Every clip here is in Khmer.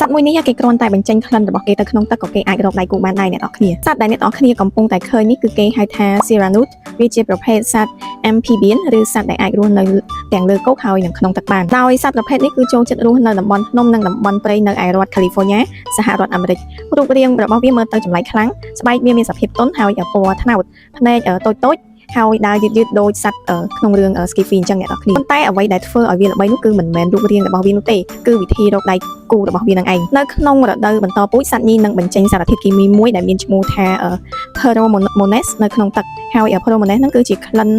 សត្វមួយនេះគេគ្រាន់តែបញ្ចេញក្លិនរបស់គេទៅក្នុងទឹកក៏គេអាចរកដៃគូបានដែរអ្នកនរគ្នាសត្វដែលអ្នកនរគ្នាកំពុងតែឃើញនេះគឺគេហៅថា Siranut វាជាប្រភេទសត្វ amphibian ឬសត្វដែលអាចរស់នៅទាំងលើគោកហើយនិងក្នុងទឹកបានដោយសត្វប្រភេទនេះគឺចូលចិត្តរស់នៅតំបន់ភ្នំនិងតំបន់ព្រៃនៅឯរដ្ឋ California សហរដ្ឋអាមេរិករូបរាងរបស់វាមើលទៅចម្លែកខ្លាំងស្បែកវាមានសភាពទន់ហើយពណ៌ត្នោតភ្នែកតូចតូចហើយដើរយឺតយឺតដូចសត្វក្នុងរឿង Skiffy អញ្ចឹងអ្នកនរគ្នាប៉ុន្តែអ្វីដែលធ្វើឲ្យវាល្បីនោះគឺមិនមែនរូបរាងរបស់វានោះទេគឺវិធីរកដៃគូរបស់វានឹងឯងនៅក្នុងរដូវបន្តពូជសត្វញីនឹងបញ្ចេញសារធាតុគីមីមួយដែលមានឈ្មោះថា pheromones នៅក្នុងទឹកហើយ pheromones ហ្នឹងគឺជាក្លិន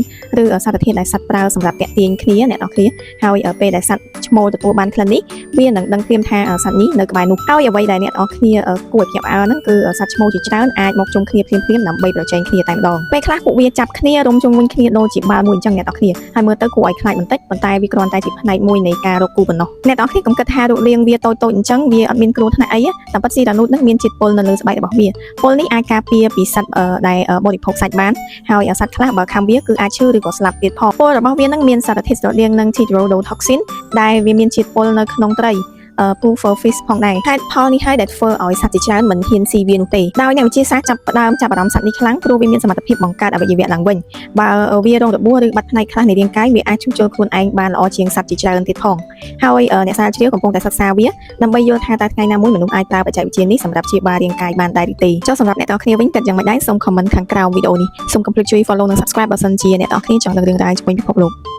ឬសារធាតុដែលសត្វប្រើសម្រាប់ទាក់ទាញគ្នាអ្នកនរគ្នាហើយពេលដែលសត្វឈ្មោលទទួលបានក្លិននេះវានឹងដឹងភ្លាមថាសត្វនេះនៅក្បែរនោះហើយអ្វីដែលអ្នកនរគ្នាគួរឲ្យភ្ញាក់ផ្អើលហ្នឹងគឺសត្វឈ្មោលជាច្រើនអាចមកជុំគ្នាភ្លាមៗដើម្បីប្រជែងគ្នាតែម្ដងពេលខ្លះពួកវាចាប់គ្នារុំជុំវិញគ្នាដូចជាបាល់មួយអញ្ចឹងអ្នកនរគ្នាហើយមើលទៅគួរឲ្យខ្លាចបន្តិចប៉ុន្តែវាគ្រាន់តែជាផ្នែកមួយនៃការរកគូប៉ុណ្ណោះអ្នកនរគ្នាកុំគិតថារូបរាងវាតូចៗអញ្ចឹងវាអត់មានគ្រោះថ្នាក់អីតាមពិតស៊ីរ៉ានូតនឹងមានជាតិពុលនៅលើស្បែករបស់វាពុលនេះអាចការពារពីសត្វដែលបរិភោគសាច់បានហើយសត្វខ្លះបើខាំវាគឺអាចឈឺឬក៏ស្លាប់ទៀតផងពុលរបស់វានឹងមានសារធាតុស្រដៀងនឹង tetrodotoxin ដែលវាមានជាតិពុលនៅក្នុងត្រី puffer fish ផងដែរហេតុផលនេះហើយដែលធ្វើឲ្យសត្វជាច្រើនមិនហ៊ានស៊ីវានោះទេដោយអ្នកវិទ្យាសាស្ត្រចាប់ផ្ដើមចាប់អារម្មណ៍សត្វនេះខ្លាំងព្រោះវាមានសមត្ថភាពបង្កើតអវយវៈឡើងវិញបើវារងរបួសឬបាត់ផ្នែកខ្លះនៃរាងកាយវាអាចជួសជុលខ្លួនឯងបានល្អជាងសត្វជាច្រើនទៀតផងហើយអ្នកស្រាវជ្រាវកំពុងតែសិក្សាវាដើម្បីយល់ថាតើថ្ងៃណាមួយមនុស្សអាចប្រើបច្ចេកវិទ្យានេះសម្រាប់ព្យាបាលរាងកាយបានដែរឬទេចុះសម្រាប់អ្នកទាំងគ្នាវិញគិតយ៉ាងម៉េចដែរសូម comment ខាងក្រោមវីដេអូនេះសូមកុំភ្លេចជួយ follow និង subscribe បើសិនជាអ្នកទាំងគ្នាចង់ដឹងរឿងរ៉ាវជុំវិញពិភពលោក។